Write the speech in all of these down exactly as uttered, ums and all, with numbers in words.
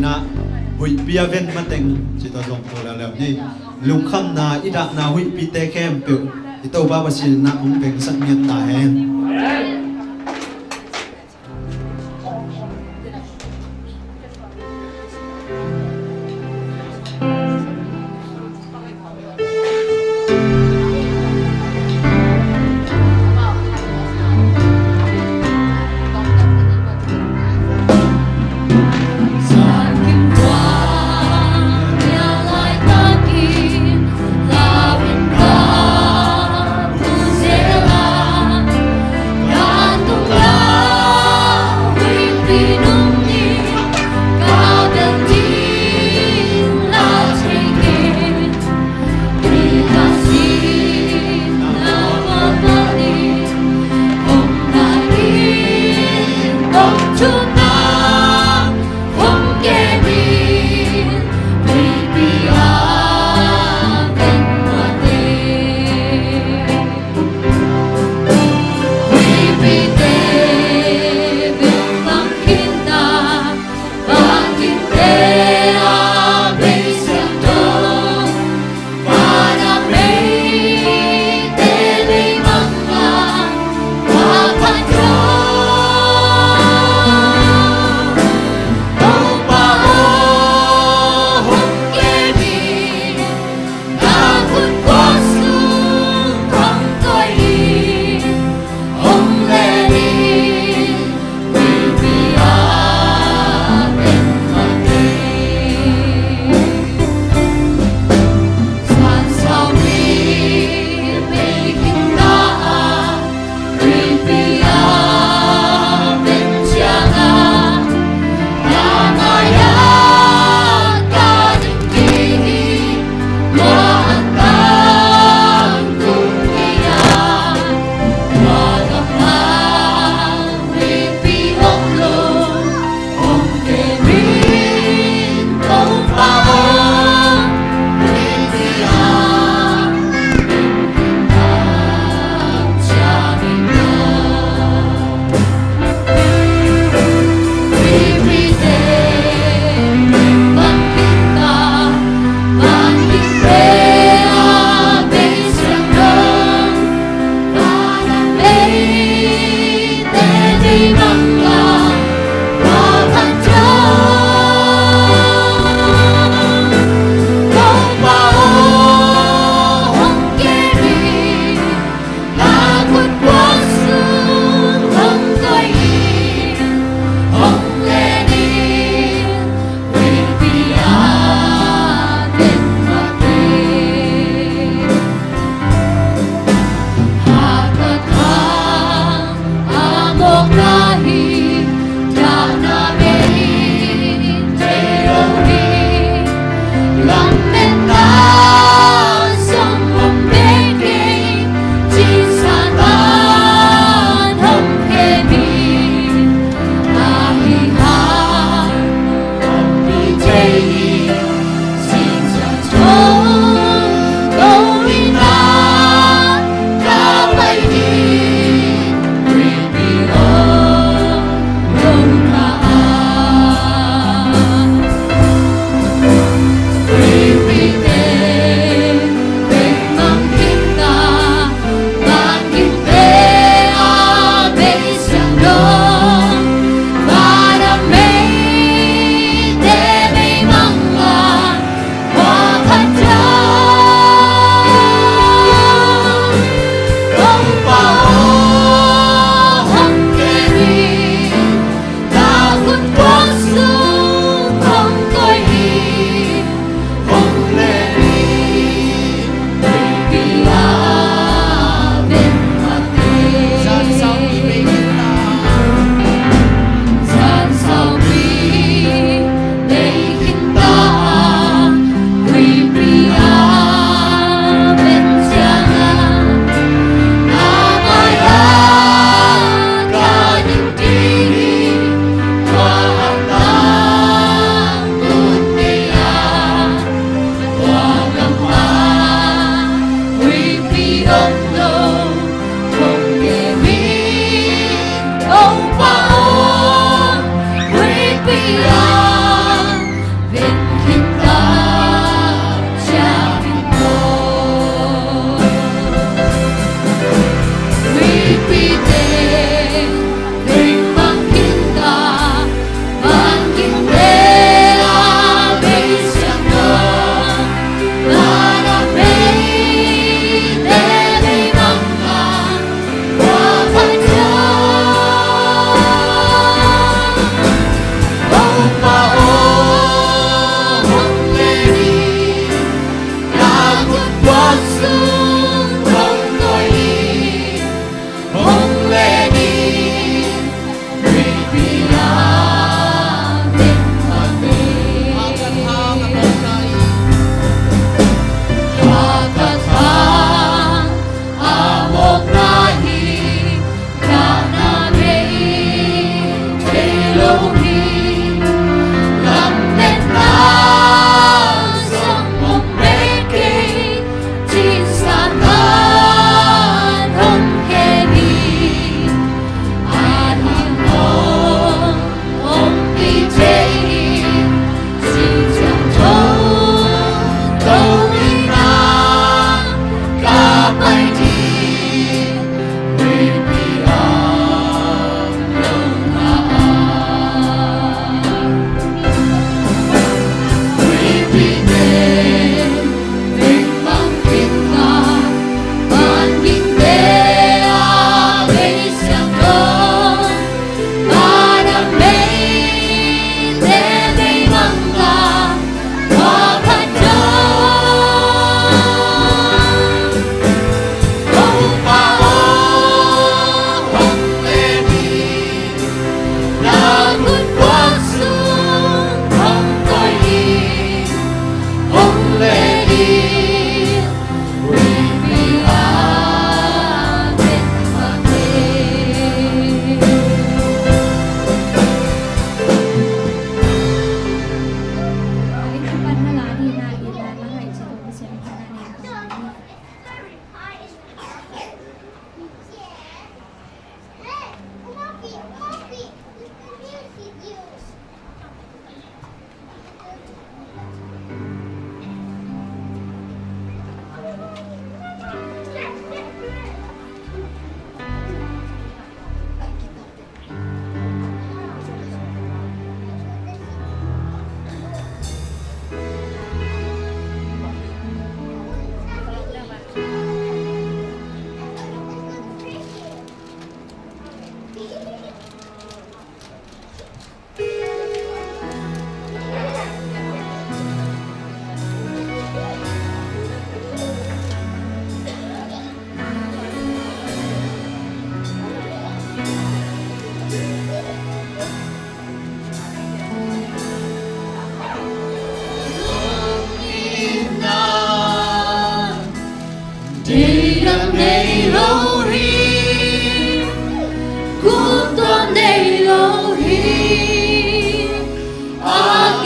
Na huihpi a ven mateng ci tawh zong to leuleu ni. Lungkhamna i dahna huihpite khempeuh i Topa Pasian in na hong vengsak ngiat ta hen.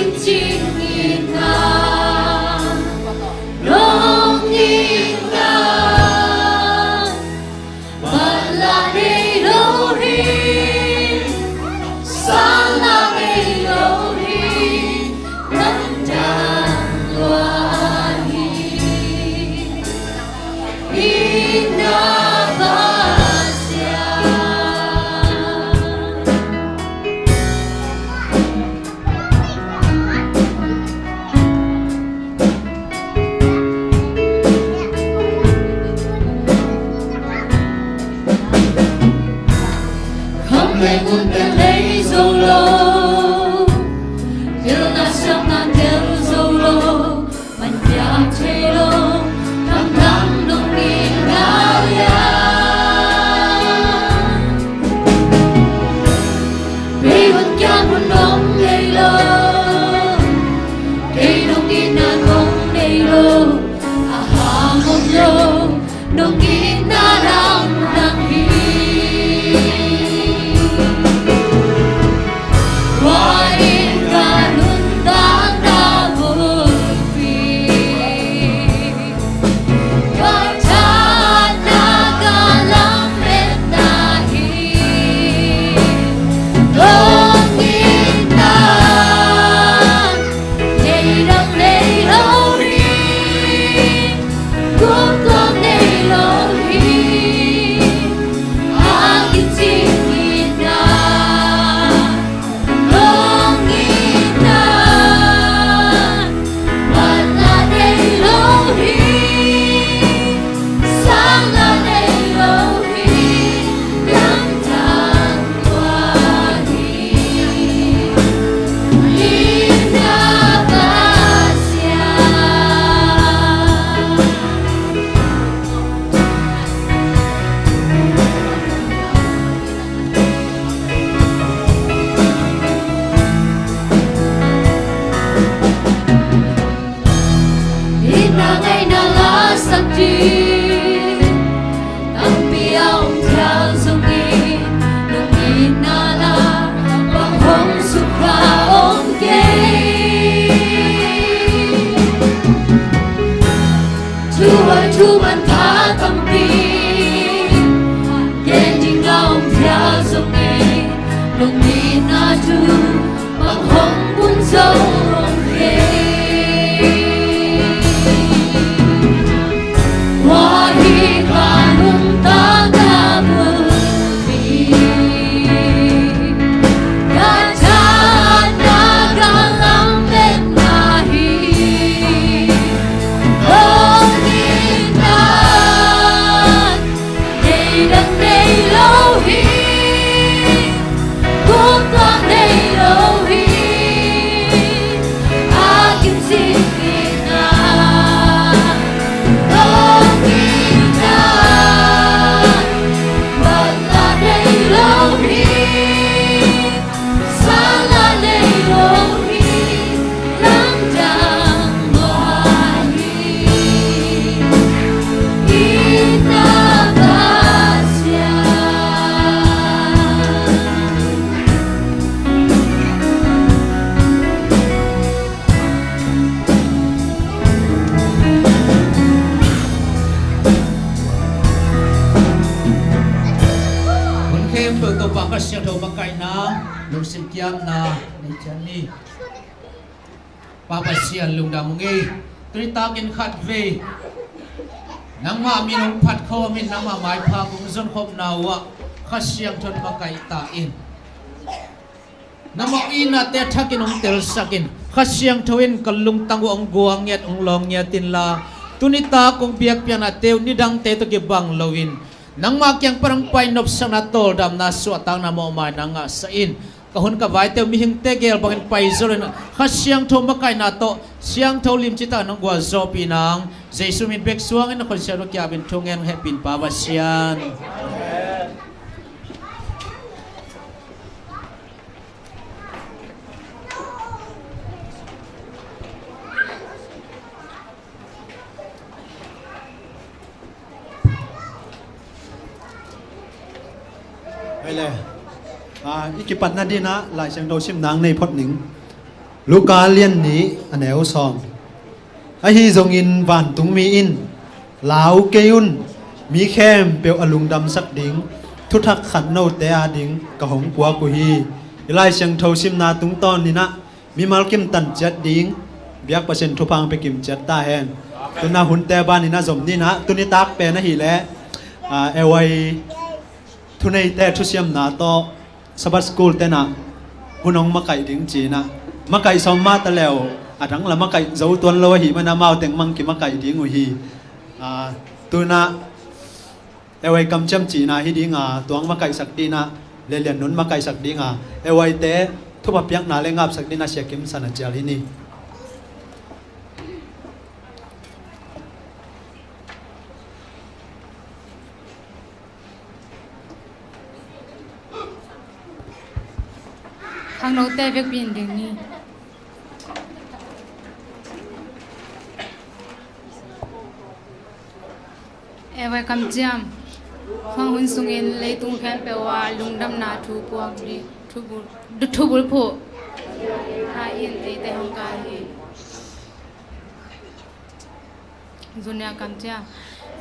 Cing in a, nong in a, man la nei lo hi, sang la nei lo hi, lamdang lua hi. Ina Pasian. Kham le ngun tel lei zo lo, tel na siam na tel zo lo, man piak thei lo, dangdang nong it na lian. Bei hun kiang hun nong nei lo, kei nong itna nong nei lo, a hang om lo, nong itna lamdang hi. Tua in ka nuntakna bulpi ka thahatna ka lametna hi. Nong itna nei dang nei lo hi. Guk tuak nei lo hi. A kicing itna nong itna, man la nei lo hi, sang la nei lo hi, lamdang lua hi. Ina Pasian. Itna ngaihna la sak ding tampi a om phial zongin, nong itna la bang hong sukha om kei. Thuhoih thuman tha tampi gen ding a om phial zongin, nong itna thu bang hong bun zo om kei. Tua hi ka nuntakna bulpi, ka thahatna ka lametna hi. Nong itna nei dang nei lo hi. Guk tuak nei lo hi. A kicing itna nong itna, man la nei lo hi. Sang la nei lo hi. Lamdang lua hi. Ina Pasian. Hun khempeuh Topa Kha Siangtho makaihna, lungsim kiamna nei ciat ni. Pa Pasian, lungdam ung ei. Tuni takin khatvei nangmah min hong phat khawmin nangmah maipha kong zonkhopna uh ah Kha Siangtho in makaih ta in. Nangmah itnate thakin hong telsak in. Kha Siangtho in ka lungtang uh hong guang ngiat, hong lawng ngiat inla, tuni tak hong biakpiaknate uh nidangte tawh kibang loin nangmah kiang pan hong pai nopsakna, tawldamna, suahtakna, mawhmaina ngahsak in. Ka hun ka vaite uh mihingte gel bangin pai zo lo in, Kha Siangtho makaihna tawh siangtho limci takin hong gualzawhpih nang, Jesu min bek suangin na khut siangtho kiapin thungen hehpih in, Pa Pasian. Hei le. Ah, i kipatna dingin ah Lai Siangtho sim nang nei phot ning. Luka lian nih a neu sawm. Ahi zongin vantungmi in, "Lau kei un, mi khempeuh a lungdamsak ding thuthak khat note ading ka hong puak uh hi." I Lai Siangtho simna tungtawn in ah mimal kim tan ciat ding biak Pasian thupha hong pia kim ciat ta hen. Tuna hunte ban in ah zom ni in ah, tuni tak pen ahih leh, ah, A Y thuneite thusiamna tawh Sabbath School te in ah hun hong makaih ding ci in ah, makaih sawm mah ta leh uh, a dang la makaih zo tuan lo ahih man amau teng mang kimakaih ding uh hi. Ah, tuna A Y kamciam cihna hi ding a, tua hong makaihsak ding a, Lianlian nun makaihsak ding a, A Y te thupha piakna le ngapsak ding a Sia Kim San a cial hi ni. Khangnote vekpi in ding ni. A Y kamciam. Khuang hun sungin leitung khempeuh ah lungdamna thu puak ding, thu bul, thu bulphuh. Kha in eite hong kai hi. Junior kamciam.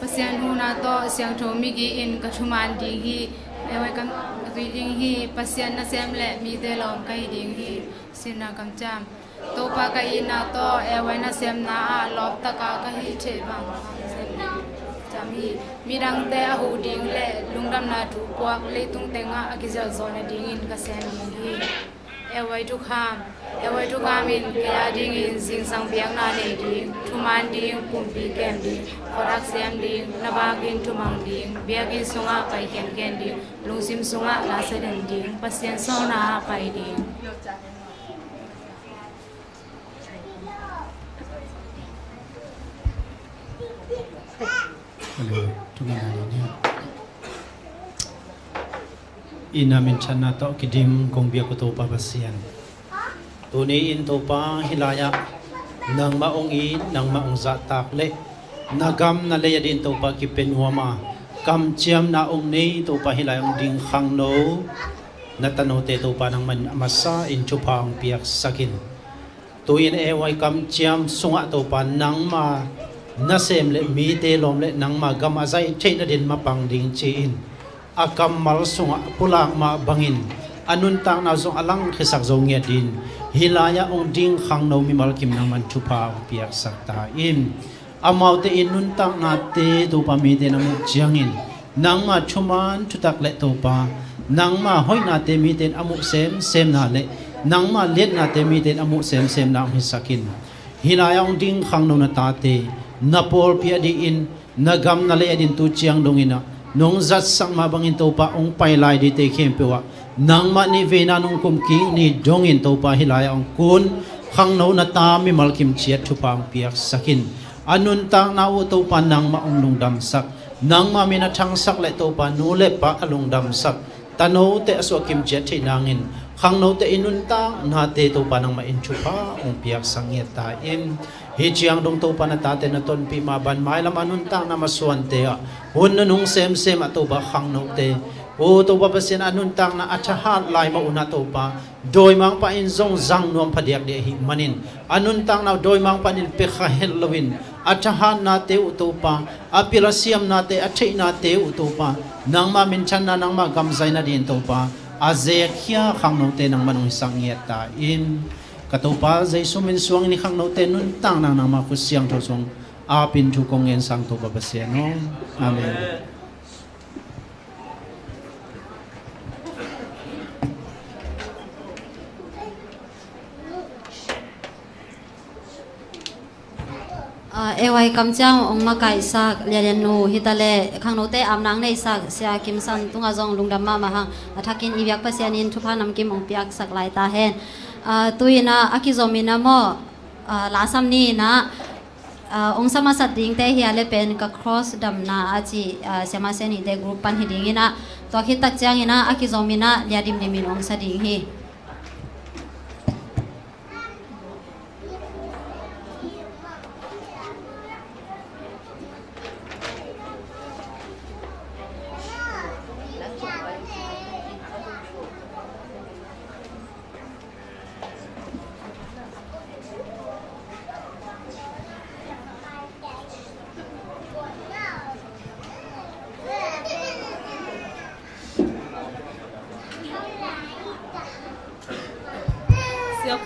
Pasian huhna tawh siangtho migi in ka thuman ding hi. A Y kam, ka tui ding hi. Pasian nasem le mite lawm ka hi ding hi. Senior kamciam. Topa ka itna tawh A Y nasemna ah lawptaka ka hih theih bang cam hi. Midangte a huh ding le lungdamna thu puak, leitung tengah a kizelzaw nadingin ka sem ding hi. A Y thukham. A Y thukham in kei a dingin zingsang biakna nei ding, thuman ding, pumpi kem ding, khuadak siam ding, na bakin thumang ding, biakinn sungah pai kenken ding, lungsim sungah la seden ding, Pasian sawlna ah pai ding. Inn ah minthanna tawh kidim kong biak uh Topa Pasian, tuni in Topa hih lai-ah nangmah hong it, nangmah hong zahtak le na gam na lei adin Topa kipia nuam a, kamciamna hong nei Topa hih lai hong ding khangno na tanote Topa nangmah in a masa in thupha hong piaksak in. Tu-in A Y kamciam sungah Topa nangma nasem le mite lawm le nangma gam a zai theih nadin mapang ding ci-in a kammal sungah pulak mah bangin a nuntakna zong a langkhiasak zo ngiat ding hih lai-ah hong ding khangno mimal kim nangman thupha hong piaksak ta in. Amaute in nuntaknate Topa mite in a muh ciangin nangma thuman thutak le Topa nangma hoihnate mite in a muh semsemna le nangma liatnate mite in a muh semsemna hong hisak in. Hih lai-ah hong ding khangno na tate na pawlpi adingin na gam na lei adin tu ciang dongin ah nong zatsak mah bangin Topa hong pai lai dingte khempeuh ah nangmah nih veina nong kum kik ni dongin Topa hih lai-ah hong kun khangno na ta mimal kim ciat thupha hong piaksak in. A nuntakna uh Topa nangmah hong lungdamsak, nangmah min a thangsak le Topa nu le pa a lungdamsak tanote a suah kim ciat theih nangin khangnote i nuntaknate Topa nangmah in thupha hong piaksak ngiat ta in. Hih ciang dong Topa na tate na tonpih mah ban mailam a nuntakna masuante ah hun nunung semsem ah Topa khangnote, o Topa Pasian, a nuntakna a thahat lai mah un ah Topa dawimangpa in zong zang nuam phadiak ding ahih manin a nuntakna uh dawimangpa in pia kha het loin a thahatnate uh Topa, a pil a siamnate, a theihnate uh Topa nangmah minthanna, nangmah gam zai nadin Topa a zekkhia khangnote nangmah nong hisak ngiat ta in. Ka Topa Jesu min suangin i khangnote nuntakna nangmah khut siangtho sung apin thu kong ngen sang Topa Pasian aw. Amen. Ah, A Y kamciam hong makaihsak Lianlian nu hi ta leh khangnote apna hong neihsak Sia Kim San tungah zong lungdam mahmah hang, a thakin i biak Pasian in thupha namkim hong piaksak lai ta hen. Ah, tu-in ah a kizom in ah maw, ah, la sam ni in ah, ah, hong sam a sat dingte hi a leh pen ka cross damna a ci, ah, siamah sia nihte group pan hi ding in ah, tua khit tak ciangin ah a kizom in ah lia dimdim in hong sa ding hi.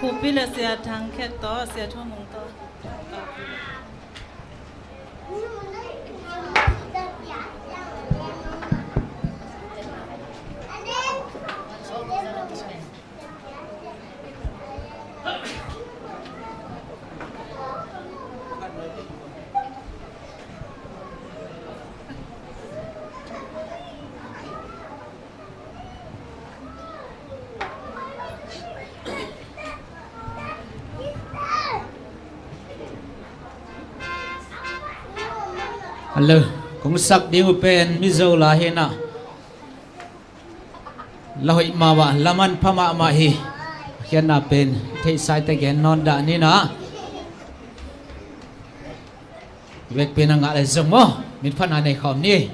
Khupi le Sia Thang Khet tawh, Sia Thu Mung tawh. Hello, kong sak ding uh pen Mizo la hi na. La hoih mahmah, la manpha mahmah hi. Khiatna pen theihsa te gen nawn dah ni na. Vekpi in a ngah le zong maw, min phatna nei khawm ni.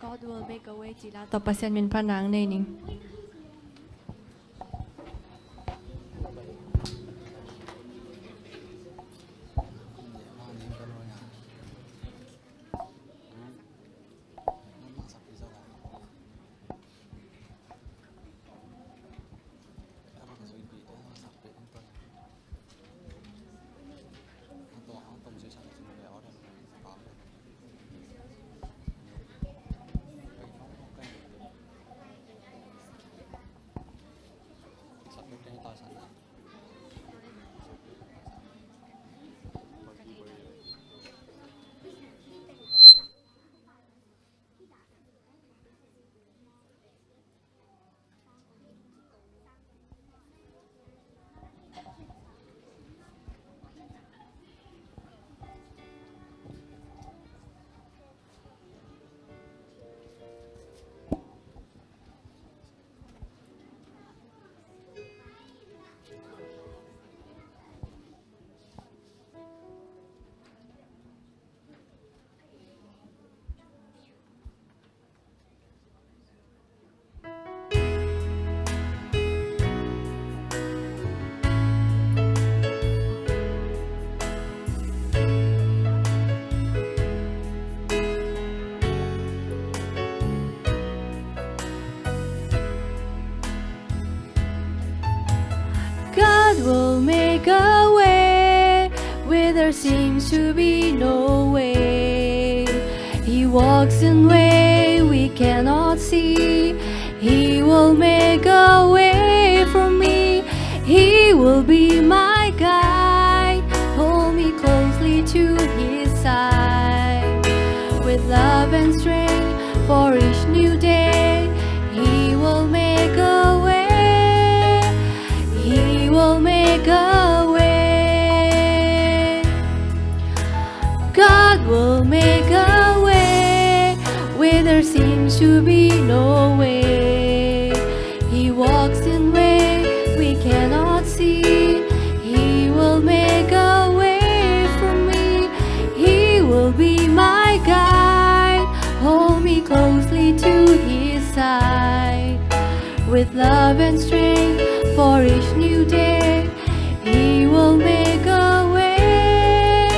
God will make a way ci la tawh Pasian min phat na nei ning. God will make a way where there seems to be no way. He walks in way we cannot see. He will make a way for me. He will be my guide. Hold me closely to his side. With love and strength for each new day, he will make a way. He will make a way. God will make a way where there seems to be no way. He walks in way we cannot see. He will make a way for me. He will be my guide. Hold me closely to his side. With love and strength for each new day, he will make a way.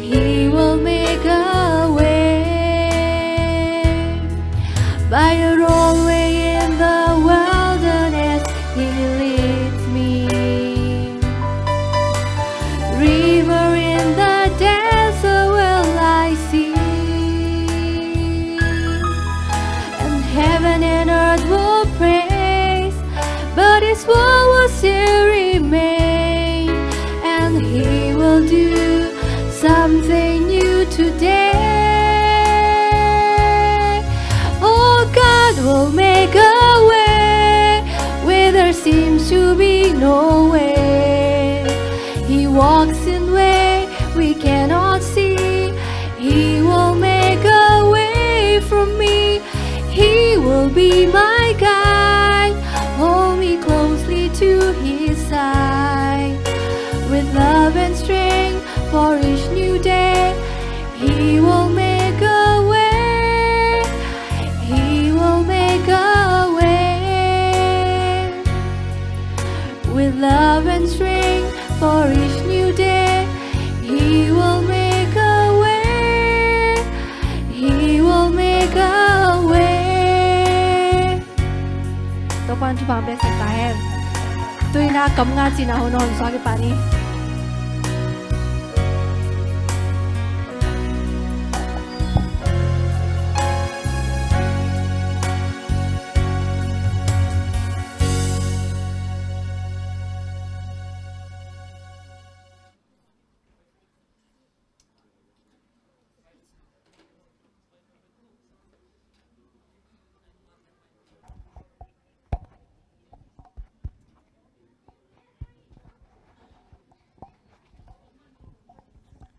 He will make a way. By a roadway in the wilderness, he leads me. River in the desert will I see. And heaven and earth will praise, but his word will still remain, and he will do something new today. Oh, God will make a way where there seems to be no way. He walks in way we cannot see. He will make a way for me. He will be my guide. Hold me closely to his side. With love and strength for each new day, he will make a way. He will make a way. With love and strength for each new day, he will make a way. He will make a way. Topa'n thupha hong pia sak ta hen. Tu-in ah kamnga cih na hun hong suak hi pah ni.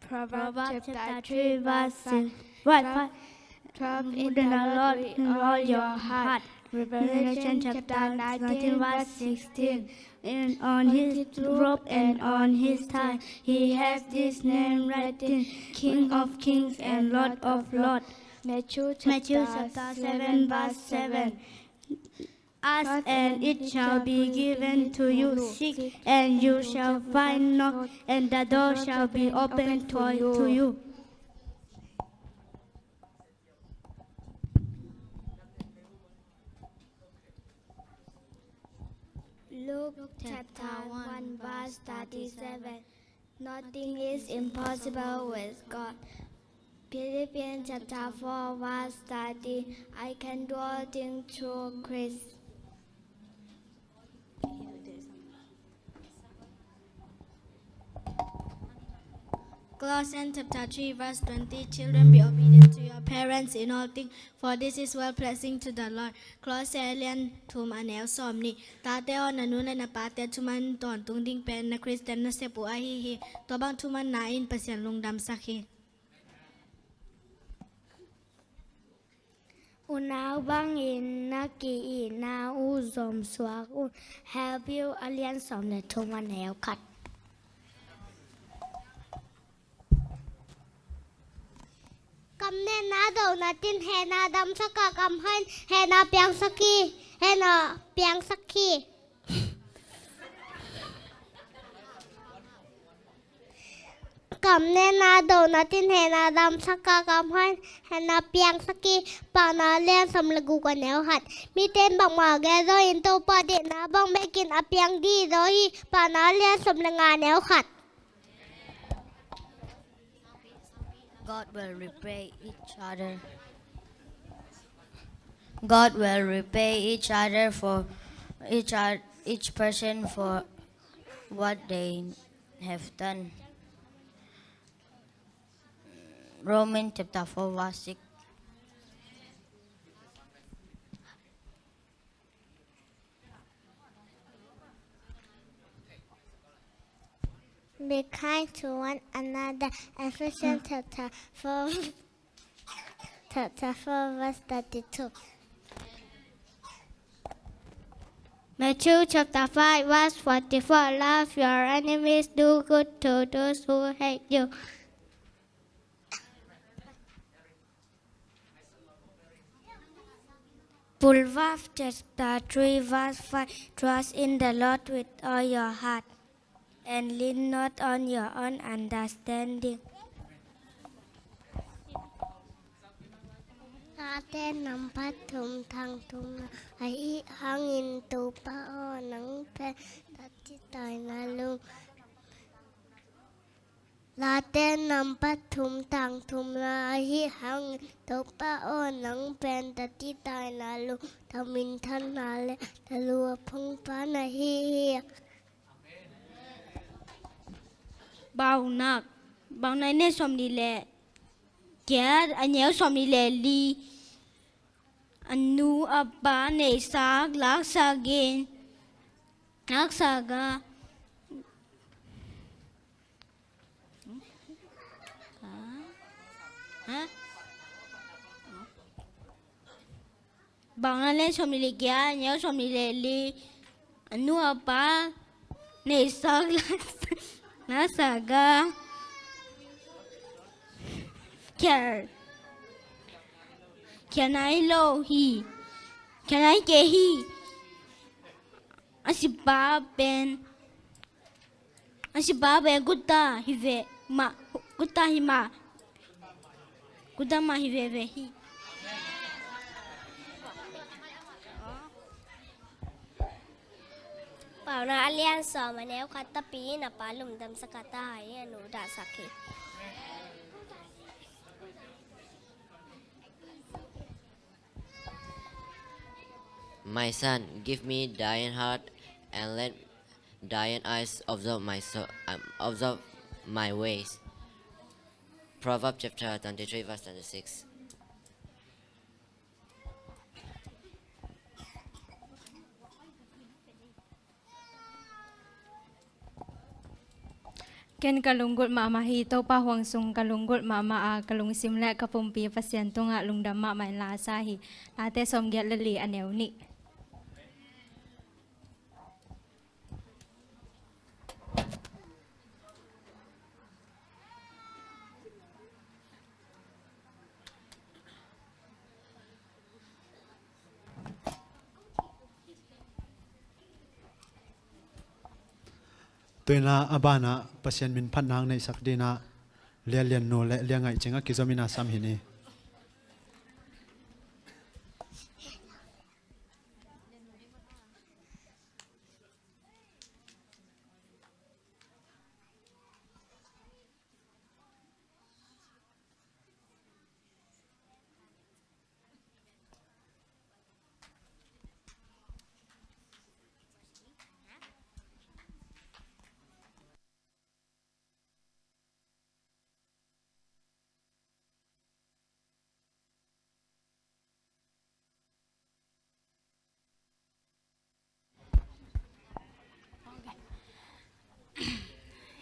Proverbs chapter three, verse six, verse five. Trust in the Lord with all your heart. Revelation chapter nineteen, verse sixteen. And on his robe and on his thigh, he has this name written, King of kings and Lord of lords. Matthew chapter seven, verse seven. Ask, and it shall be given to you. Seek, and you shall find. Knock, and the door shall be opened to you. Luke chapter one, verse thirty-seven. Nothing is impossible with God. Philippians chapter four, verse thirty. I can do all things through Christ. Colossians chapter three, verse twenty. Children, be obedient to your parents in all things, for this is well pleasing to the Lord. Colossians a lian thum, a neu sawmnih. Tate aw, na nu le na pate thuman tawntung ding pen na Khristian nasep uh ahi hi. Tua bang thumanna in Pasian lungdamsak hi. Unau bangin na ki-itna uh zomsuak un. Hebrew a lian sawm le thum, a neu khat. Kam nena do na tin, hehna damsak a, kam hawh in hehna piangsak hi. Hehna piangsak hi. Kam nena do na tin, hehna damsak a, kam hawh in hehna piangsak hi. Paunak a lian sawm le guk, a neu khat. Mite in bangmah gen zaw in, Topa deihna bang bekin a piang ding zaw hi. Paunak a lian sawm le nga, a neu khat. God will repay each other. God will repay each other for each oth-, each person for what they have done. Romans chapter four, verse six. Be kind to one another. Ephesians chapter four, chapter four, verse thirty-two. Matthew chapter five, verse forty-four. Love your enemies, do good to those who hate you. Proverbs chapter three, verse five. Trust in the Lord with all your heart, and lean not on your own understanding. Late nam pathum thang thumna ahih hangin, Topa aw, nang pen tacitaina lung Late nam pathum thang thumna ahih hangin, Topa aw, nang pen tacitaina lung, tha minthanna le thaluah phungpha na hi hi. Paunak, Paunak a lian sawmnih le giat, a neu sawmnih le li. A nu a pa neihsa laksak in, laksak a, ha? Paunak a lian sawmnih le giat, a neu sawmnih le li. A nu a pa neihsa laksak, laksak a, khial, khial nai lo hi, khial nai kei hi. A sipa pen, a sipa pen kutta hi ve mah, kutta hi mah, kutta mah hi veve hi. Paunak a lian sawm, a neu khat. Tapi'n a pa lungdamsak a, taha'n a nu dahsak hi. My son, give me thine heart, and let thine eyes observe my so-, um, observe my ways. Proverbs chapter twenty-three, verse twenty-six. Ken ka lunggulh mahmah hi. Topa huang sung ka lunggulh mahmah a, ka lungsim le ka pumpi Pasian tungah lungdam mahmah inla a sa hi. Late sawmgiat le li, a neu nih. Tuinah a banah Pasian min phatna hong neihsak dinah Lia Lian nu le Lia Ngaih Cing a kizom inah sam hi ni.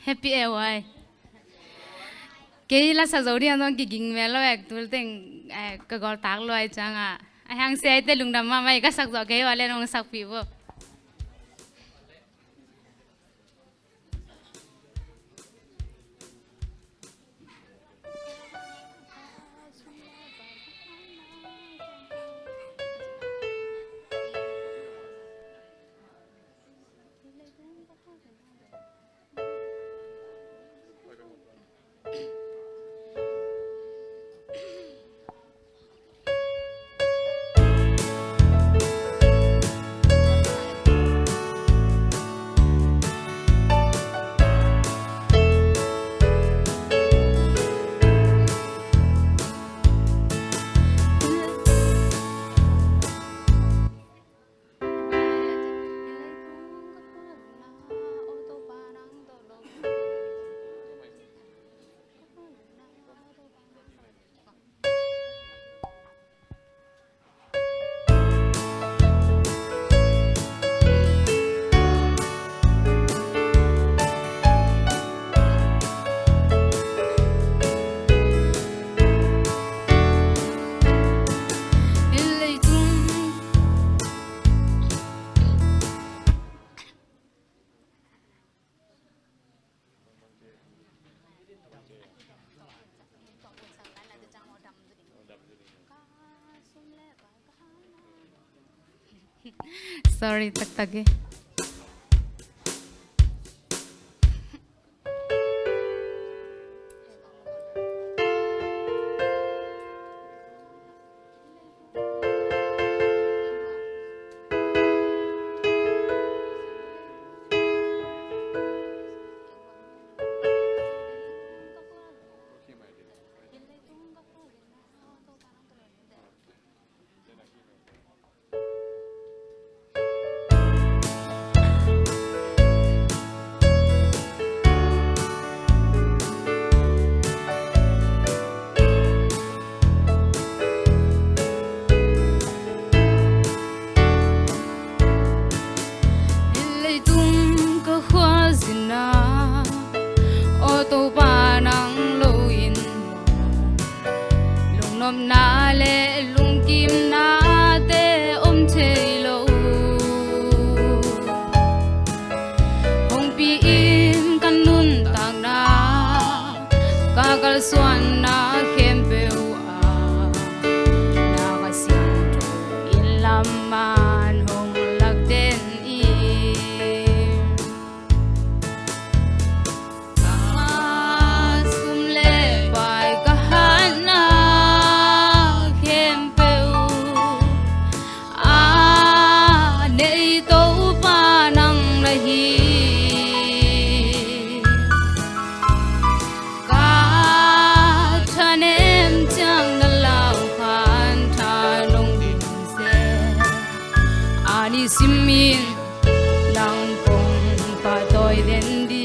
Happy e wai. Kei lasak zo ding a zong kiging mel lo ek, tul teng, eh, ka gol tak lo ai ciangah a hang sia ite lungdam mahmah i ka sak zo kei wai le nong sakpih bo. Sorry taktak e. Leitung ka khuazin ah, aw Topa nang lo in, lungnopna le lungkimnate om thei lo. Hong pi-in ka nuntakna, ka kalsuanna khempeuh ah, na Kha Siangtho in lam man hong lak den in. Ka sum le pai, ka hatna khempeuh a nei Topa nang na hi. Ka thanem ciang na lau khan tha nong dim se, a ni simin nang kong pahtawi den ding.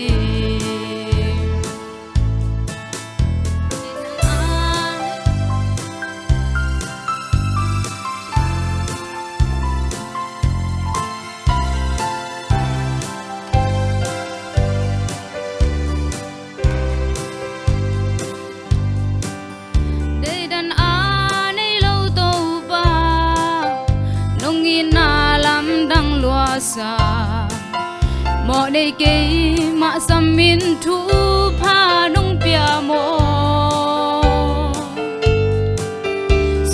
Deidan a nei lo Topa, nong itna lamdang luasa, mawh nei keimah samin thupha nong pia maw?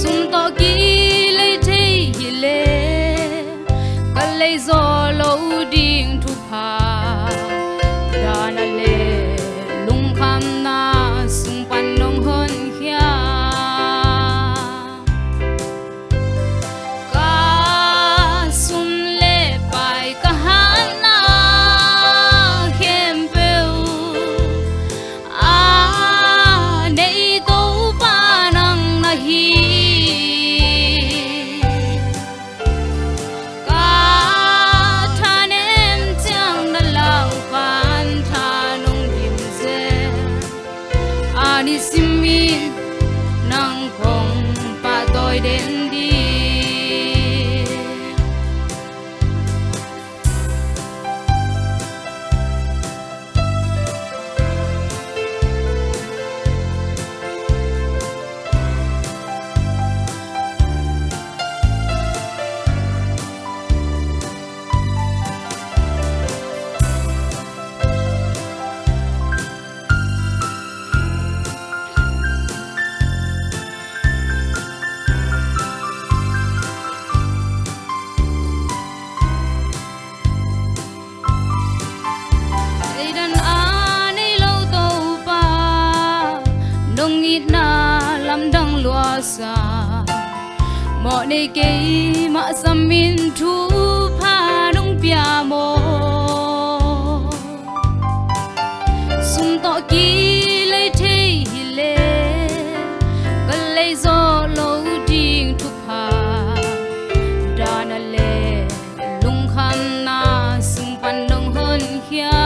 Sum tawh kilei thei hi leh, ka lei zaw lo ding thupha den ding. Leidan a nei lo Topa, nong itna lamdang luasa. Mawh nei kei mah samin thupha nong pia maw. Sum tawh kilei thei hileh ka lei zawh lo ding thupha. Dana le lungkhamna sung pan nong honkhia.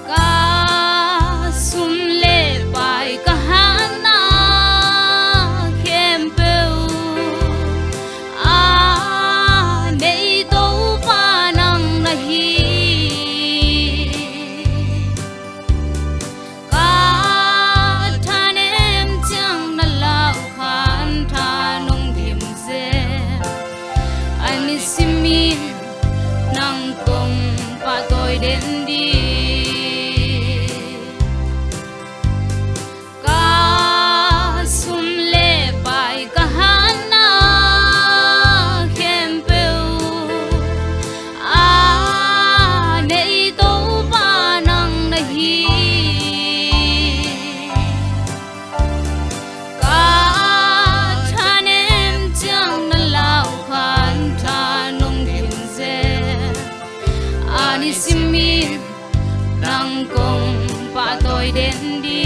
Ka sum le pai ka hatna khempeuh a nei Topa nang na hi. Ka thanem ciang na lau khan tha nong dim zel. A nisim in nang kong pahtawi den ding. Ka sum le pai ka hatna khempeuh a nei Topa nang na hi. Ka thanem ciang na lau khan tha nong dim zel. A nisim in nang kong pahtawi den ding.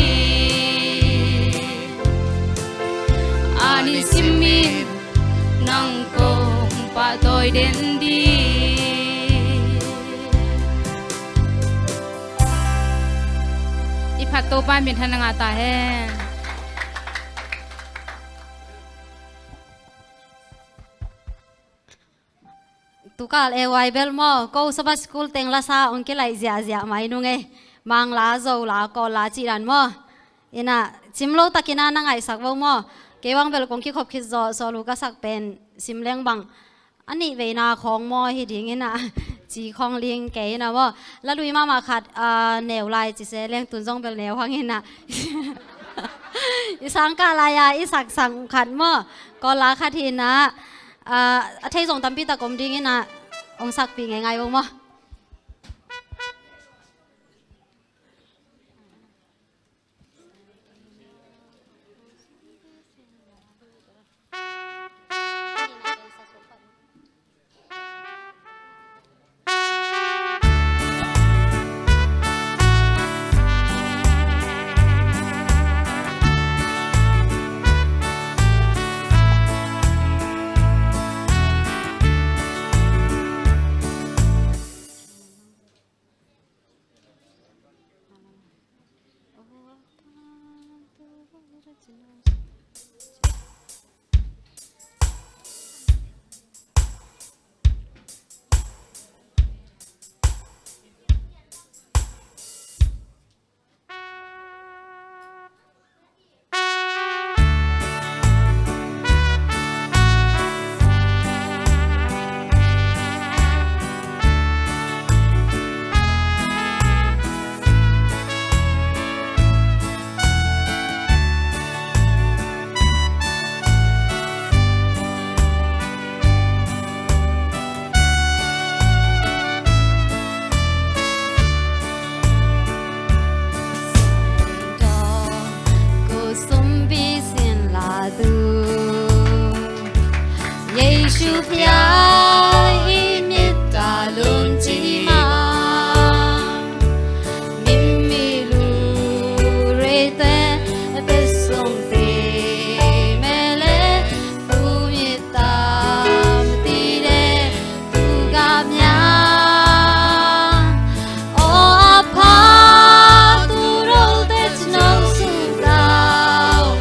A nisim in nang kong pahtawi den ding. I phat Topa minthanna ngah ta hen. Tukal A Y bel maw, ko Sabbath School teng lasa hong kilaih ziahziah mai nung e. Mangla, Zola, Kawlla cih dan maw. Ina, cim lo takin a na ngaihsak vo maw. Kei bang bel kong kikhop khit zawh, sawlu ka sak pen sim leng bang a nih veina khawng maw hi ding ina, ci khawng ling kei ina maw. Lalui mahmah khat, ah, neu lai ci se leng tun zong bel neu hang ina. I sangkah lai-a i saksak khat maw, Kawlla khat hi ina. Ah, a thei zong tampi tak om ding ina, hong sakpih ngeingai vo maw. Jesu pia i mit a lun ci ma, mimi lu rete pesong te mele. Tumit tam tide tugap nya. O apa tu rote cino sutau.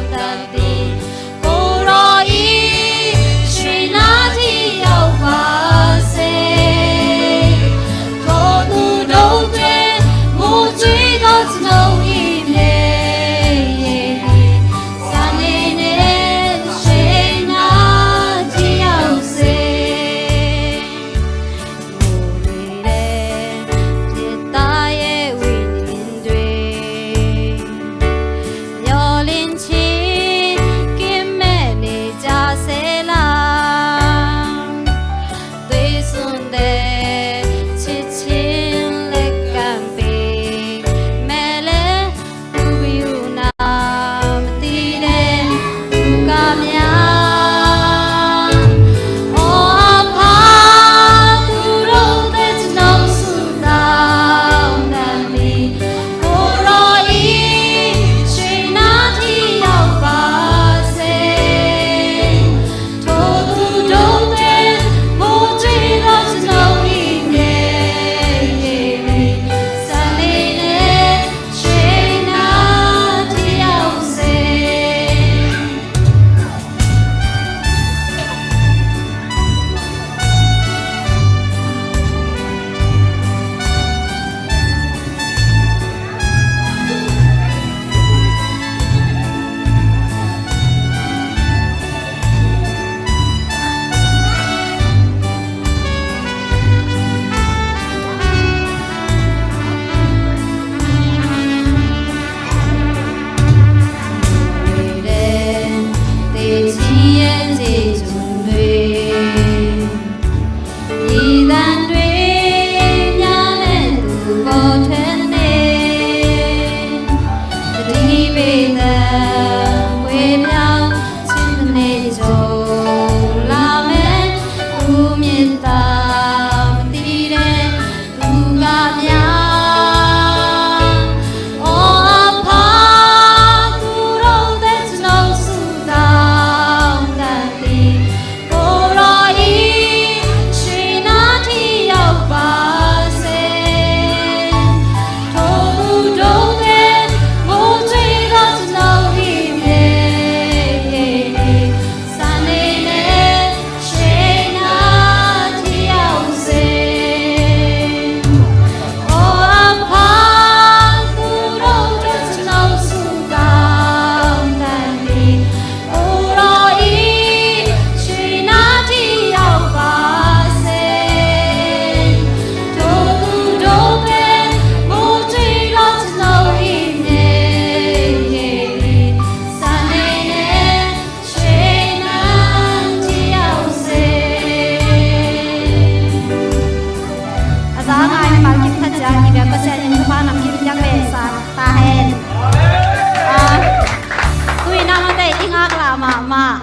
Mah,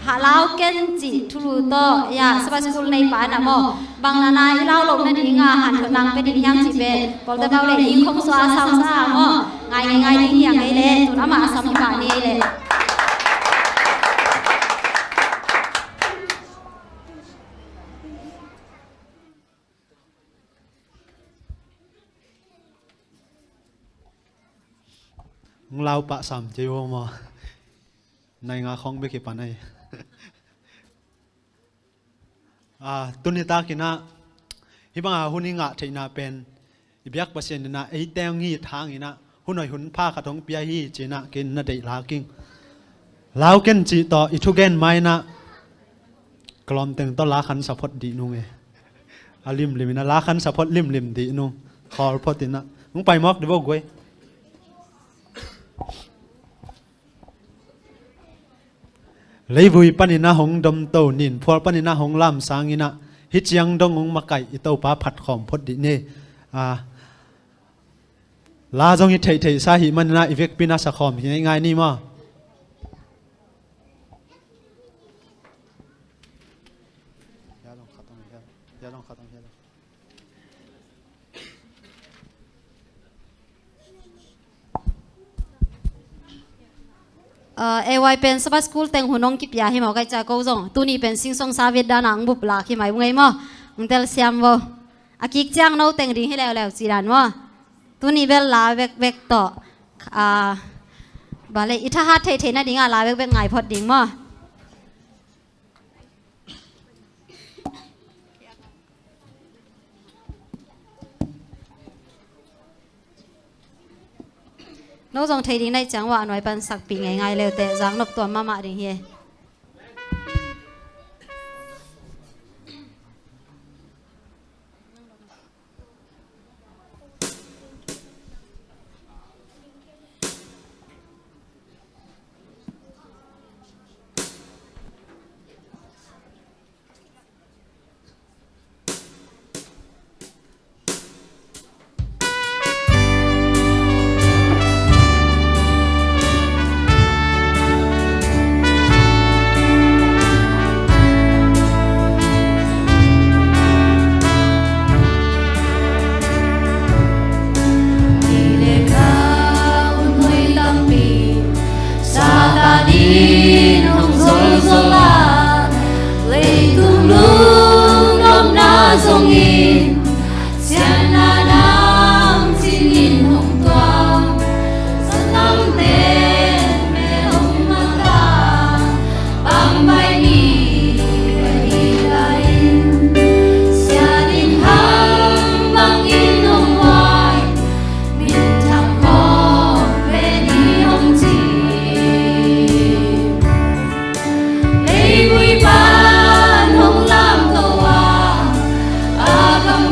ha lau ken cih thulu tawh, ya, Sabbath School nei pa na maw. Bang na na i lau loh nadinga hanthawn nang pia ding hiam cih pen, pawlte bau le i khong sua a sau sa maw. Ngai ngai ngai ding hiam ei le, tun amah a sam hi pah ni ei le. Hong lau pah sam cia uh maw. Nai nga khong bek hi pan ai. Ah, tuni takin ah, hih banga hun i ngah theihna pen, i biak Pasian in ah, ei teng hi thangin ah, hun hoih hun pha khat hong pia hi ci-in ah, ken na deih lak ing. Lau ken cih tawh, i thugen ma-in ah, ka lawm teng tawh la khan sa phot dih nung e. A limlim in ah, la khan sa phot limlim dih nung. Khawl phot in ah. Hong pai mawk dih bo guai. Leivui panin ah hong domto, ninphual panin ah hong lamsang in ah, hih ciang dong hong makaih i Topa phat khawm phot dih ni. Ah, la zong i theihtheih sa hi manin ah i vekpi in ah sa khawm hi ngaingai ni maw. Ah, A Y pen Sabbath School teng hun hong kipia hi maw, kai ca ko zong. Tuni pen singsong sa vet dan a hong bup lak hi mai ung ei maw. Hong tel siam vo. A kik ciang no teng ding hi leuleu ci dan maw. Tuni bel la bekbek tawh. Ah, bale, i thahat theihtheih nadinga la bekbek ngai phot ding maw. No zong thei ding na hih ciang uah a nuai pan sakpih ngeingai leuteh, zak nop tuam mahmah ding hi. Satan in hong zolzol a, leitung lungdamna zongin, siatna namcin in hong tuang. Satan ten mel hong mata, bangbai ni ka hi lai in, siat in hang bangin hong huai. Minthang khawng pen i hong ci. Leivui pan hong lamto a, a gam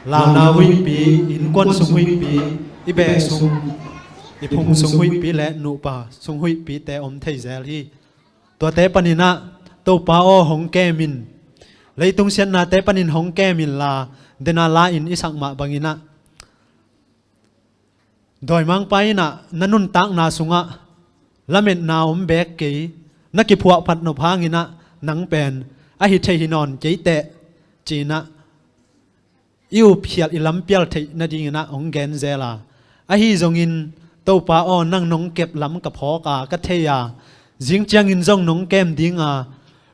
Launa huihpi, innkuan sung huihpi, i beh sung, i phung sung huihpi le nupa sung huihpite om thei zel hi. Tuate paninah Topa aw hong kem in, leitung siatnate panin hong kem inla, dena la-in i sak mah banginah dawimangpa innah na nuntakna sungah lametna om beek kei, na kiphuahphat nop hanginah nang pen a hi thei hi nawn kei teh, cinah i upkhial i lampial theih nadinginah hong gen zel a. Ahi zongin Topa aw, nang nong kep lam ka phawk a, ka thei a, zing ciangin zong nong kem ding a,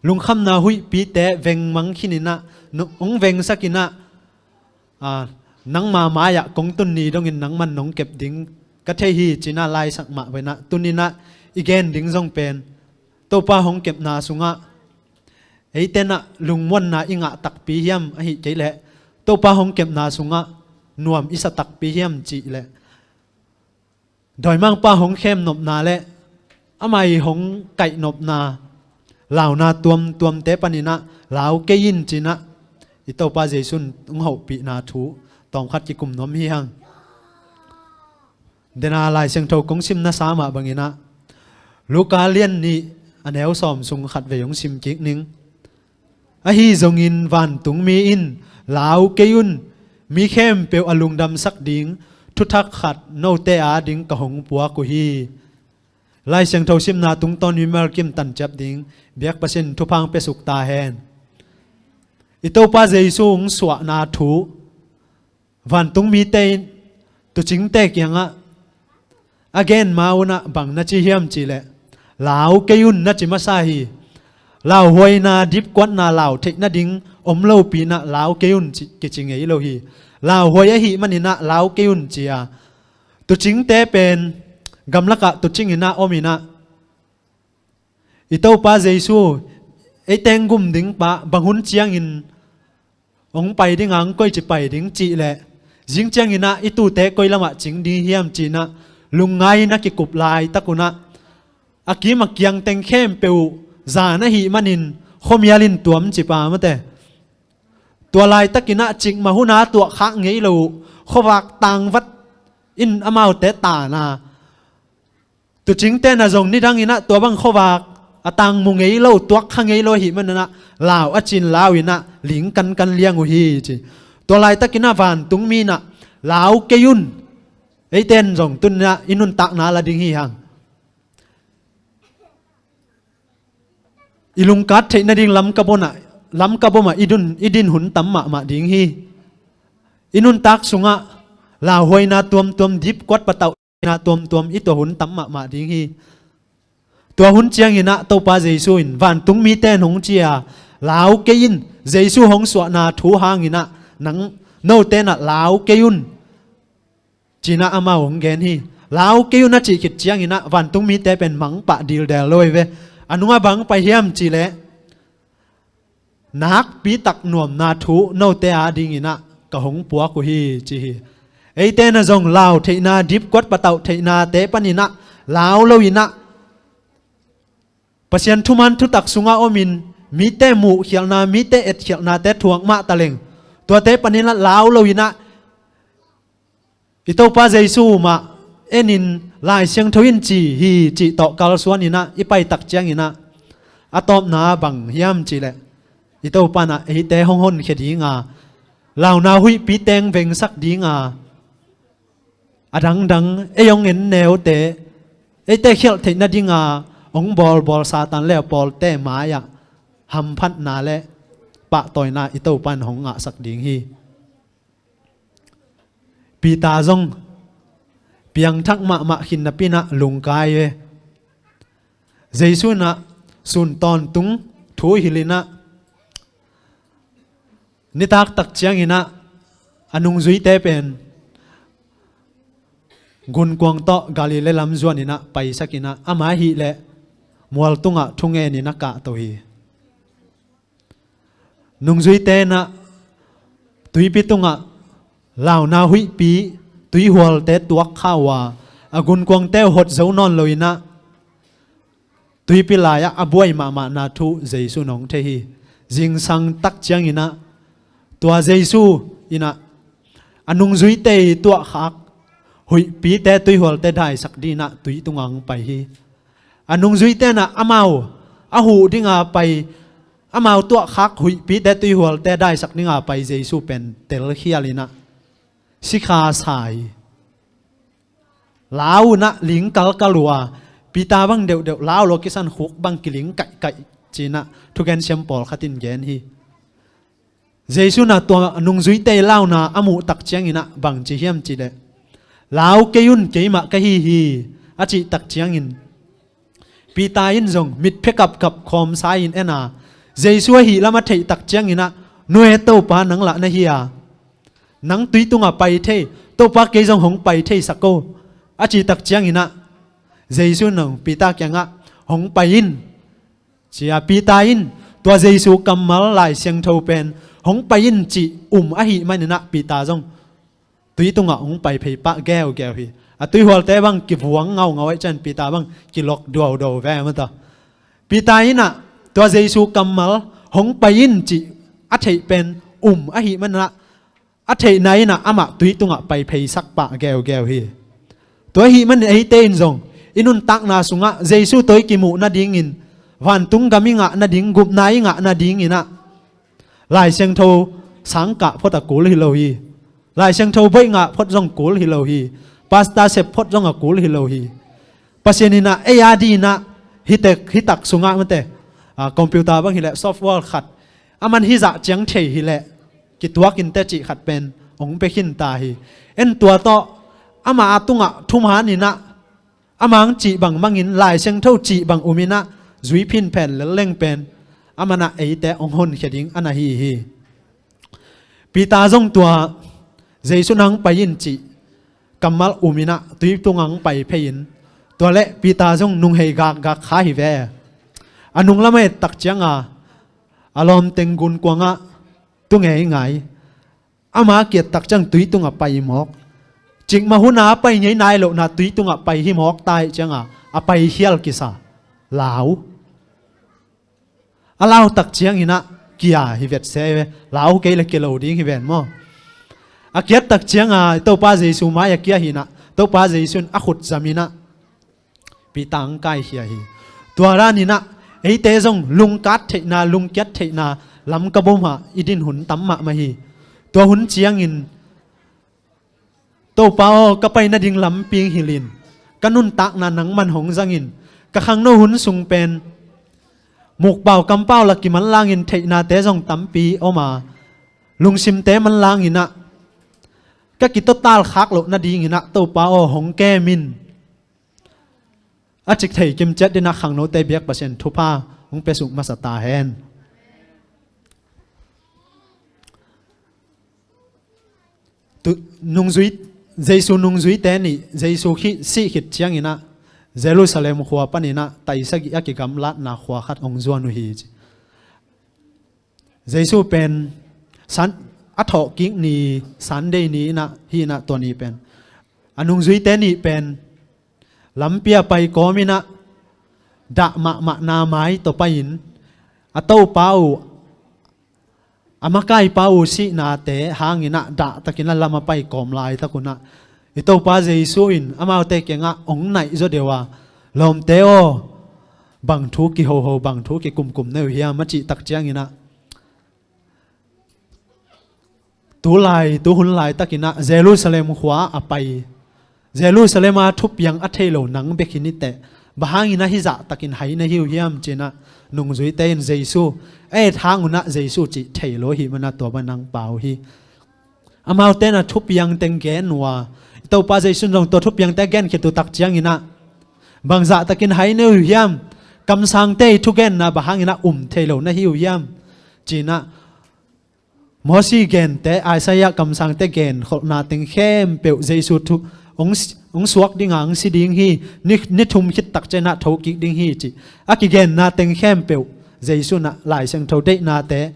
lungkhamna huihpite vengmang khininah hong vengsakinah, a, nangma mai-ah kong tun ni dongin nangman nong kep ding ka thei hi, cinah laisak mah venah tuninah i gen ding zong pen Topa hong kepna sungah eitenah lungmuanna i ngah takpi hiam, ahi kei leh Topa hong kepna sungah nuam i sa takpi hiam cih leh dawimangpa hong khem nopna le amah i hong kaih nopna launa tuamtuamte paninah lau kei in cinah i Topa Jesu in hong hopihna thu tawmkhat kikum nuam hi hang. Dena Lai Siangtho kong sim nasa mah banginah Luka lian nih a neu sawm sung khat vei hong sim kik ning. Ahi zongin vantungmi in, lau kei un, mi khempeuh a lungdamsak ding thuthak khat note ading ka hong puak uh hi. Lai Siangtho simna tungtawn mimal kim tanciap ding biak Pasian in thupha hong piasuk ta hen. I Topa Jesu hong suahna thu vantungmite in tuucingte kiangah a gen ma unah bang na ci hiam cih leh, lau kei un na ci masa hi. Lauhuaina, dipkuatna lau theih nading om lopi inah lau kei un ci, kici ngei lo hi. Lauhuai ahih maninah lau kei un ci a, tuucingte pen gamlakah tuucing inah om inah i Topa Jesu ei teng gum ding pa bang hun ciangin hong pai ding a, hong koici pai ding cih leh, zing cianginah i tuute koi lamah cing ding hiam cinah lungngai inah kikup laitak unah a kim a kiang teng khempeuh uh zan ahih manin khuamial in tuam ci pa mate. Tua laitakinah cikmah hunah tuahkhak ngei lo uh khuavak tangvat in amaute tana, tuucingte na zong nidanginah tua bang khuavak a tangmu ngei lo, tuakkha ngei lo ahih maninah lau a cin lau inah ling kankan liang uh hi ci. Tua laitakinah vantungmi inah lau kei un, eiten zong tuninah i nuntakna la ding hi hang. I lungkat theih nading lamka bomah, lamka bomah i dun, i din hun tam mahmah ding hi. I nuntak sungah lauhuaina tuamtuam, dipkuat patauhna tuamtuam i tuah hun tam mahmah ding hi. Tua hun cianginah Topa Jesu in vantungmite in hong ci a, lau kei in, Jesu hong suahna thu hanginah nang note inah lau kei un cinah amau hong gen hi. Lau kei un a cih khit cianginah vantungmite pen mangpah dildel lo hi ve. A nungah bang pai hiam cih leh, nakpitak nuamna thu note adinginah ka hong puak uh hi ci hi. Eite na zong lau theihna, dipkuat patauh theihnate paninah lau loinah Pasian thuman thutak sungah omin mite muhkhialhna, mite etkhialhnate thuak mah taleng, tuate paninah lau loinah i Topa Jesu mah enin Lai Siangtho in ci hi cih tawh kalsuaninah i paitak cianginah a tawpna bang hiam cih leh, i Topa inah eite hong honkhia dinga launa huihpi teng vengsak dinga, a dangdang ei hong en neute, eite khialh theih nadinga hong bawlbawl Satan le a pawlte mai-ah hamphatna le pahtawina i Topa in hong ngahsak ding hi. Peter zong piangthak mahmah khin napinah lungkai ve. Jesu inah sun tawntung thu hilinah nitak tak cianginah a nungzuite pen gunkuang tawh Galilee lam zuaninah paisakinah amah ahih leh mual tungah thungeninah kahto hi. Nungzuite inah tuipi tungah launa huihpi tuihualte tuakkha uh a, a gunkuangte uh hot zo nawn loinah tuipi lai-ah a buai mahmahna thu Jesu in hong thei hi. Zingsang tak cianginah tua Jesu inah a nungzuite i tuahkhak huihpite tuihualte daisak dinginah tui tungah hong pai hi. A nungzuite inah amau a huh dinga pai, amau tuahkhak huihpite tuihualte daisak dinga pai Jesu pen telkhial inah sikha sa hi. Lau inah ling kalkal uh a, Peter bang deuhdeuh lau lo kisan khuk bang kiling kaihkaih ci-inah thugen siam pawlkhat in gen hi. Jesu inah tua nungzuite i launa a muh tak cianginah bang ci hiam cih leh, lau kei un, keimah ka hi hi, a cih tak ciangin Peter in zong mitphe kapkap khawmsa in en a, Jesu ahih lam a theih tak cianginah, nu e, Topa, nang lah na hi a, nang tui tungah pai thei, Topa, kei zong hong pai thei sak o, a cih tak cianginah Jesu in zong Peter kiangah, hong pai in, ci a, Peter in tua Jesu kammal Lai Siangtho pen hong pai in cih um ahih maninah Peter zong tui tungah hong pai phei pah geugeu hi. A tuihualte bang kivuang ngaungau ahih ciang Peter bang kilok duaudau ve mata. Peter inah tua Jesu kammal hong pai in cih a theih pen um ahih maninah a theihna inah amah tui tungah pai pheisak pah geugeu hi. Tua ahih manin eite in zong i nuntakna sungah Jesu tawh i kimuh nadingin, vantung gam i ngah nading, gupna i ngah nadinginah Lai Siangtho sangkah phot a kul hi lo hi. Lai Siangtho bawi ngah phot zong kul hi lo hi. Pastor sep phot zong a kul hi lo hi. Pasian inah ei a dinginah hitek, hitak sungah mate, a, computer bang hileh software khat, aman hizah ciang thei hileh kituak in teh cih khat pen hong pia khin ta hi. En tua tawh ama a tungah thuman inah, amang cih bang mangin, Lai Siangtho cih bang um inah zui phinphen lelleng pen amanah eite hong honkhia ding a na hi hi. Peter zong tua Jesu in hong pai in cih kammal um inah tui tungah hong pai phei in, tua leh Peter zong nunghei gakgak kha hi ve. A nung lam a et tak cianga a lawmteng gunkuangah tu ngeingai. Ama kiat tak ciang tui tungah pai mawk. Cikmah huna a pai ngei nai lohna tui tungah pai hi mawk ta ahih cianga a pai khial kisa. Lau. A lau tak cianginah kia hi vet se ve. Lau kei le kia lo ding hi ven maw. A kiat tak cianga Topa Jesu mai a kia hinah Topa Jesu in a khut zaminah Peter hong kaikhia hi. Tua daninah eite zong lungkat theihna, lungkiat theihna lam ka bomhah i din hun tam mahmah hi. Tua hun ciangin Topa aw, ka pai nading lampi hong hilh in, ka nuntakna nangman hong zangin, ka khangno hun sung pen mukpau kampau la kimanlangin theihnate zong tampi om a, lungsimte manlanginah ka kitotal khak loh nadinginah Topa aw hong kem in. A cik thei kimciat dinah khangnote biak Pasian thupha hong pia suk masa ta hen. Tu, nungzui, Jesu nungzuite nih, Jesu khi, sih khit cianginah Jerusalem khua paninah taisagih a kigamlatna khua khat hong zuan uh hi ci. Jesu pen san, a thawhkik ni, Sunday ni inah, hi inah tua ni pen a nungzuite nih pen lampi a pai kawm inah dah mahmahna mai tawh pai-in a Topa uh, a makaipa uh sihnate hanginah dahtakin a lam a pai kawm laitak unah i Topa Jesu in amaute kiangah hong naih zaw deuh a, lawmte aw, bang thu kihoho, bang thu kikumkum na uh hiam a cih tak cianginah tulai, tuhun laitakinah Jerusalem khua a pai. Jerusalem a thupiang a thei lo nang bek hi ni teh, bang hangin ahi zahtakin hai na hi uh hiam cinah nungzuite in Jesu a et hang unah Jesu cih thei lo hi manah tua bang nang pau hi. Amaute na thupiang teng gen uh a, i Topa Jesu in zong tua thupiangte gen khit uh tak cianginah bang zahtakin hai na hi uh hiam, kamsangte i thugenna bang hanginah um thei lo na hi uh hiam cinah Mosi gente, Isaiah kamsangte gen kholhna teng khempeuh Jesu thu hong, hong suak dinga hong si ding hi, ni, ni thum khit tak cianah thokik ding hi cih a kigenna teng khempeuh Jesu nah Lai Siangtho deihnate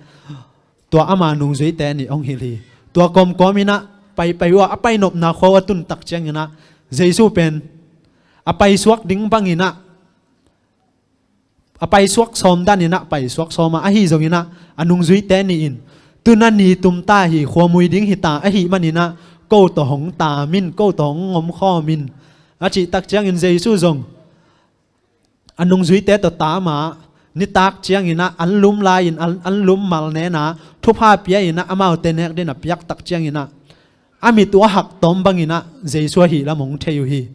tua ama nungzuite nih hong hilh hi. Tua kawmkawm inah paipai uh a, a pai nopna khua uh a tun tak cianginah Jesu pen a paisuak ding banginah a paisuak sawm daninah paisuak sawm a, ahi zonginah a nungzuite nih in tuna ni tumta hi, khuamui ding hita ahih maninah ko tawh hong tam in, ko tawh hong omkhawm in, a cih tak ciangin Jesu zong a nungzuite tawh tam a, nitak ciangin ah an lum lai-in, an, an lum mal nen a, thupha pia in ah, amaute nek dingin a piak tak ciangin ah, a mit uh a hak tawm bangin ah Jesu ahih lam hong thei uh hi.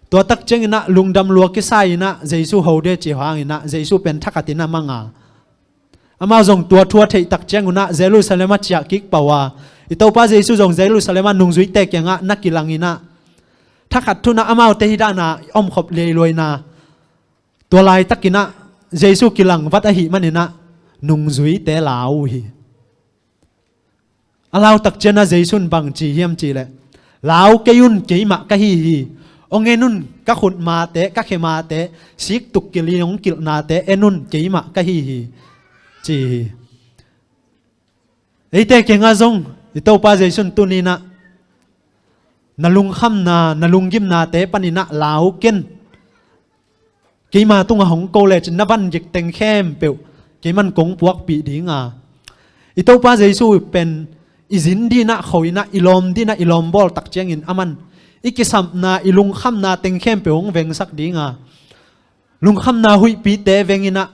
Tua tak ciangin ah lungdam lua kisa in ah Jesu ho ding ci hangin ah Jesu pen thakhat in a mang a, amau zong tua thu a theih tak ciangun ah Jerusalem ah ciah kik pah uh a, i Topa Jesu zong Jerusalem ah nungzuite kiangah na kilang in ah, thakhat thu-in ah amaute hih dan a omkhop lei lua in ah, tua laitakin ah Jesu kilang vat ahih manin ah nungzuite lau uh hi. A lau tak ciangin ah Jesu in bang ci hiam cih leh, "Lau kei un, keimah ka hi hi. Hong en un, ka khut mate, ka khe mate, sik tuk kilh in hong kilhnate en un, keimah ka hi hi," ci hi. Eite kiangah zong i Topa Jesu in tuni-in ah na lungkhamna, na lunggimnate panin ah lau ken. Keima tungah hong ko lecin na van gik teng khempeuh keiman kong puakpih ding a. I Topa Jesu pen i zin dingin ah, kho in ah, i lawm dingin ah, i lawm bawl tak ciangin aman i kisapna, i lungkhamna teng khempeuh hong vengsak ding a, lungkhamna huihpite veng in ah,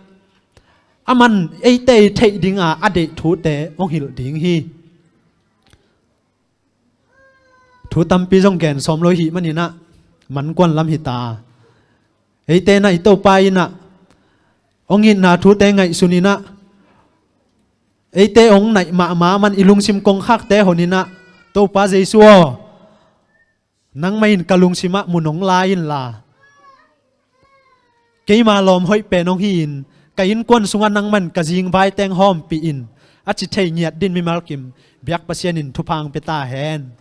aman eite i theih ding a, a deih thute hong hilh ding hi. Thu tampi zong gen sawm lo i hih manin ah, man kuan lam hi ta. Eite in ah i Topa in ah hong itna thute ngaihsun in ah, eite hong naih mahmah man i lungsim kongkhakte hon in ah, "Topa Jesu aw, nangmah in ka lungsim ah mun hong la inla, keima lawm hoih pen hong hi-in, ka innkuan sungah nangmah in ka zingvai teng hawmpih in," a ci thei ngiat dingin mimal kim biak Pasian in thupha hong pia ta hen.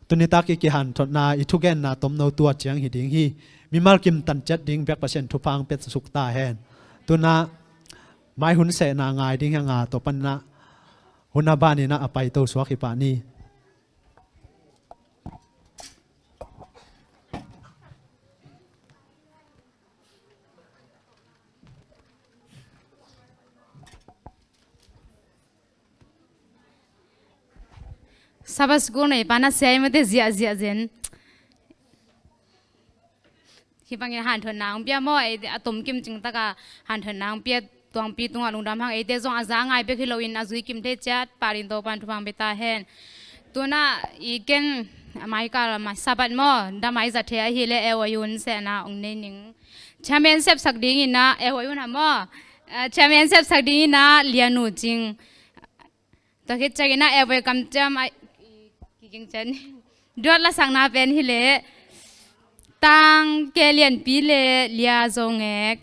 Tuni tak i kihanthotna, i thugenna tomno tua ciang hi ding hi. Mimal kim tan ciat ding biak Pasian thupha hong pia suk ta hen. Tu-in ah mai hun sehna ngai ding hi hang a, tua panin ah hun a banin ah a paito suak hi pah ni. Sabbath school nei pa na sia i mate ziahziah zen. Hih bangin hanthotna hong pia maw, ei a tomkim cing taka hanthotna hong pia, tuangpi tungah lungdam hang. Eite zong a za ngai bek hi loin a zui kim thei ciat pah dingin Topa'n thupha hong pia ta hen. Tu-in ah i ken a maikal a mai Sabbath maw, da mai za thei ahih leh L Y U in sehna hong nei ning. Chairman sepsak dingin ah L Y U in ah maw, ah, chairman sepsak dingin ah Lianu Cing. Tua khit ciangin ah L Y U kamciam ah kiging ciat ni. Duat lasakna pen hi leh Tang Ke Lianpi le Lia Zo Ngek.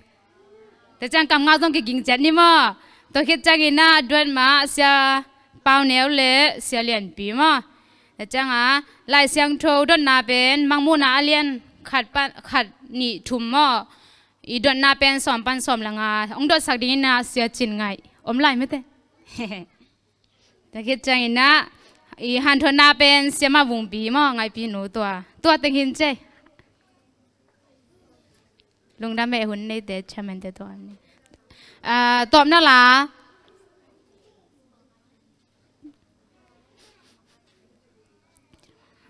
Tua ciang kam ngah zong kiging ciat ni maw. Tua khit ciangin ah duat mah Sia Pau Neu le Sia Lianpi maw. Tua ciang a Lai Siangtho dotna pen Mangmuhna a lian khat pan, khat nih thum maw. I dotna pen sawm pan sawm le nga. Hong dotsak dingin ah Sia Cin Ngaih. Om lai mate. Tua khit ciangin ah i hanthotna pen Siama Vungpi maw, Ngaihpi nu tua. Tua teng hi in cei. Lungdam e, hun neite, chairman te tua ni. Ah, tawpna la.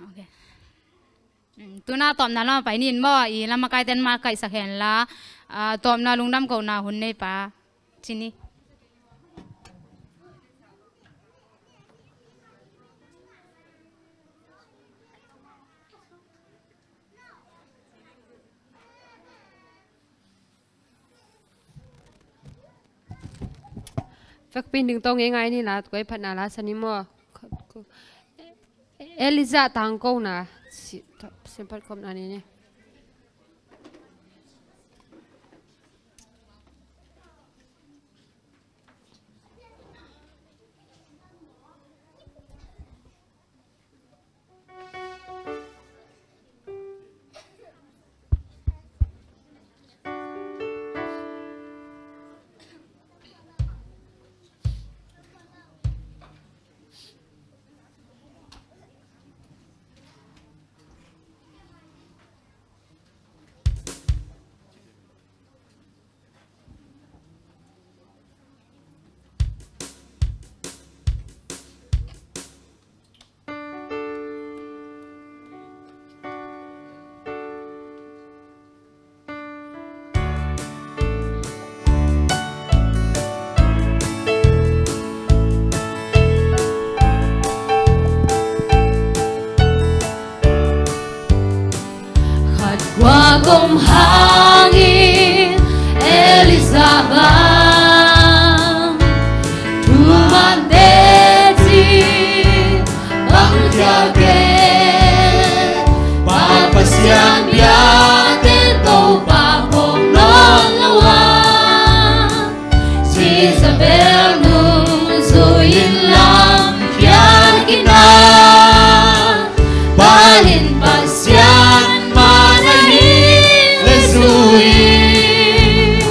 Okay. Mm, tu-in ah tawpna lam pai ni in maw, i lamakaite'n makaihsak hen la, ah, tawpna lungdam kohna hun nei pa. Ci ni. Vekpi ding tawh ngeingai ni la, tua i phatna la sa ni maw. Elijah tangkona. Si, siampat khopna ni ni. hangin Elijah bang thuman teci bang ciah kei. Pa Pasian biakte Topa phawk nawn lo a, Jezebel nungzui in lam khial khin a, Baal in Pasian man ahih leh zui in,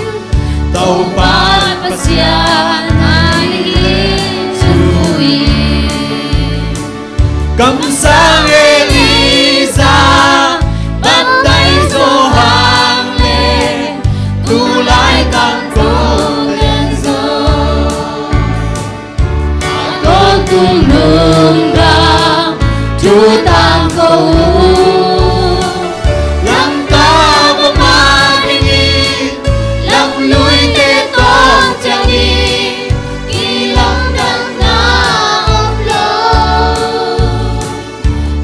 Topa Pasian ahih leh zui in. Kamsang Elijah baptize zaw hang leh, tu lai kang kong gen zaw. A tawntung nungdang thu tangko uh, Lamka bom a dingin lamluite tawh ciangin, kilamdanna om lo.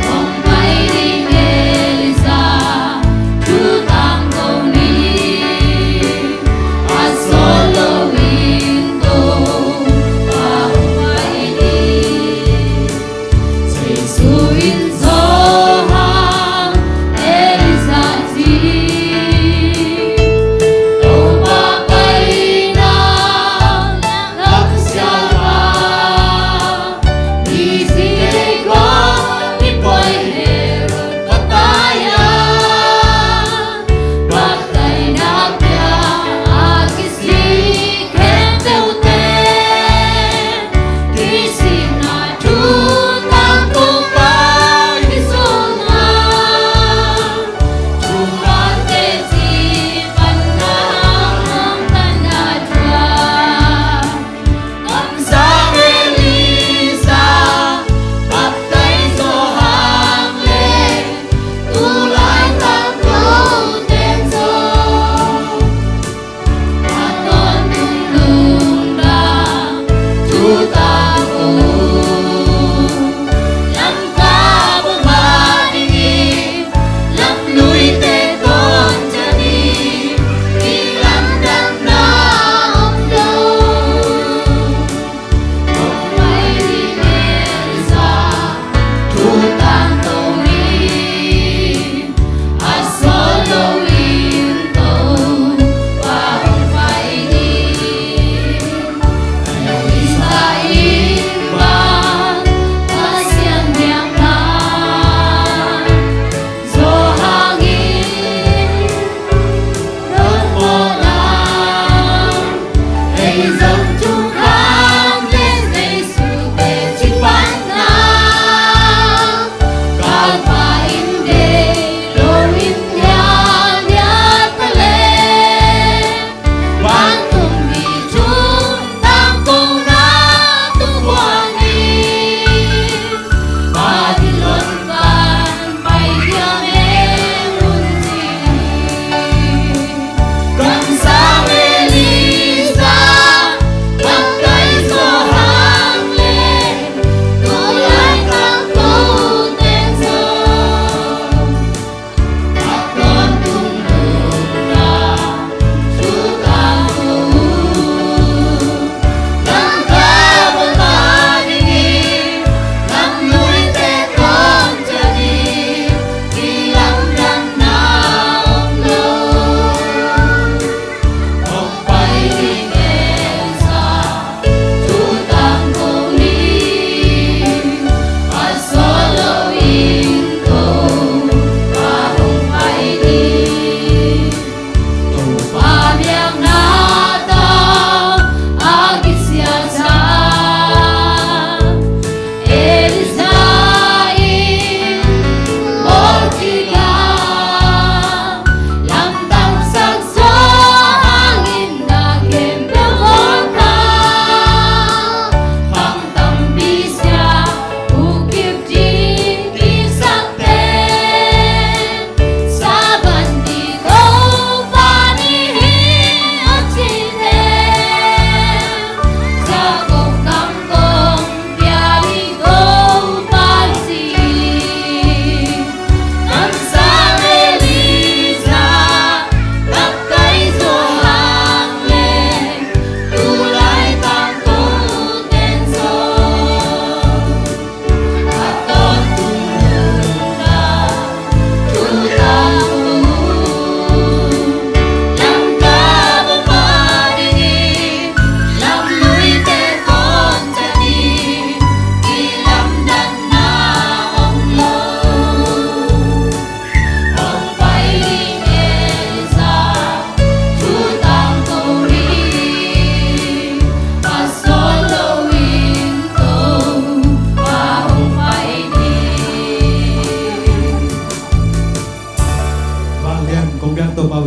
Hong pai ding Elijah thu tangko ni, a sawt lo in Topa hong pai ding. Jesu in zo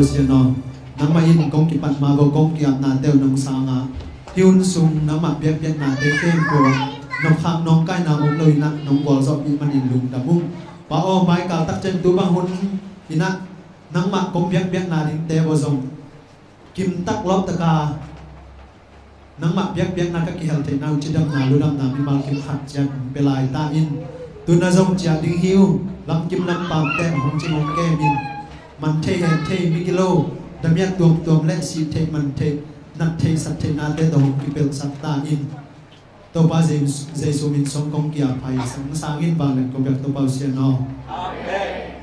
Sian aw, nangmah in kong kipat ma vo kong ki-apnate uh nong sang a, hih hun sung nangmah biakpiaknate khempeuh ah nopkhak nawngkaina om lo in ah nong gualzawh ih manin lungdam ung. Pa aw, mai kal tak ciang tu bang hun in ah nangmah kong biakpiakna dingte vo zong kimtak lawptak a nangmah biakpiakna ka kihel theihna uh cidamna ludamna mimal kim khat ciat hong pia lai ta in. Tuna zong ciah ding hi uh, lamkim lampamte hong cing hong kem in. Man thei hen thei, migilo, damiat tuamtuam le sih theih man theih, nat theih sat theihnate tawh hong kipelhsak ta in. Topa Jesu, Jesu min suang kong ki-ap hi. Sang sangin vanglian kong biak Topa uh Sian aw. Amen.